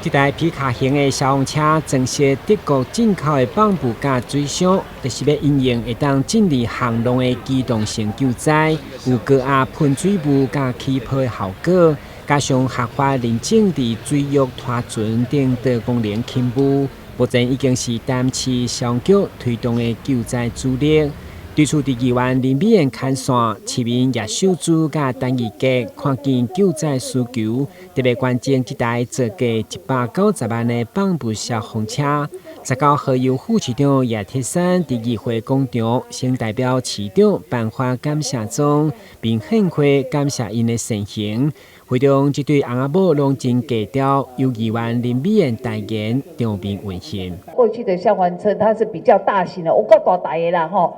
這台皮卡型的消防車裝設德國進口的泵步佮水箱，就是欲因應會當進入巷弄的機動性救災，有高壓噴水霧佮起泡的效果，加上合法認證佇水域拖船等多功能勤務，目前已經是台南市消防局推動的救災主力。對此，佇議員林美燕牽線，市民葉秀珠佮陳義傑看見救災需求，特別捐贈這台造價190萬的泵步消防車。19號由副市長葉鐵珊佇議會廣場先代表市長頒發感謝狀，並獻花感謝𪜶的善行。會中，這對翁仔某攏真低調，由議員林美燕代言，場面溫馨。過去的消防車它是比較大型的，有夠大台的啦吼。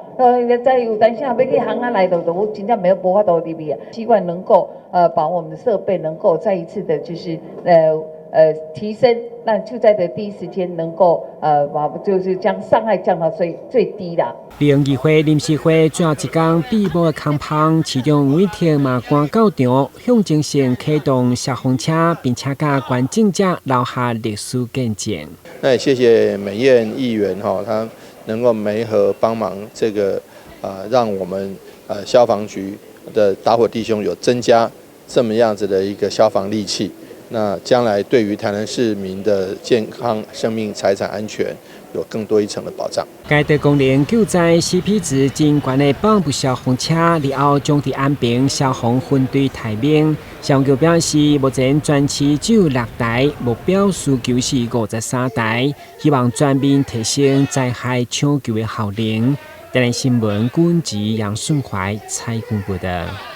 在有當時欲去巷仔內頭，我真正沒有無法度入去啊。希望能夠把我們的設備能夠再一次的，就是提升，讓救災的第一時間能夠把就是將傷害降到最最低啦。利用議會臨時會最後一工閉幕的空芳，市長黃偉哲嘛趕到場，象徵性啟動消防車，並且佮捐贈者留下歷史見證。那也謝謝美燕議員哈，他能夠媒合幫忙這個啊，讓我們消防局的打火弟兄有增加這麼樣子的一個消防利器。那將來對於台南市民的健康、生命、財產安全有更多一層的保障。該多功能救災 CP 值真懸的泵步消防車，日後將佇安平消防分隊待命。消防局表示，目前全市只有六台，目標需求是53台，希望全面提升災害搶救的效能。台南新聞，軍籍楊順懷採訪報道。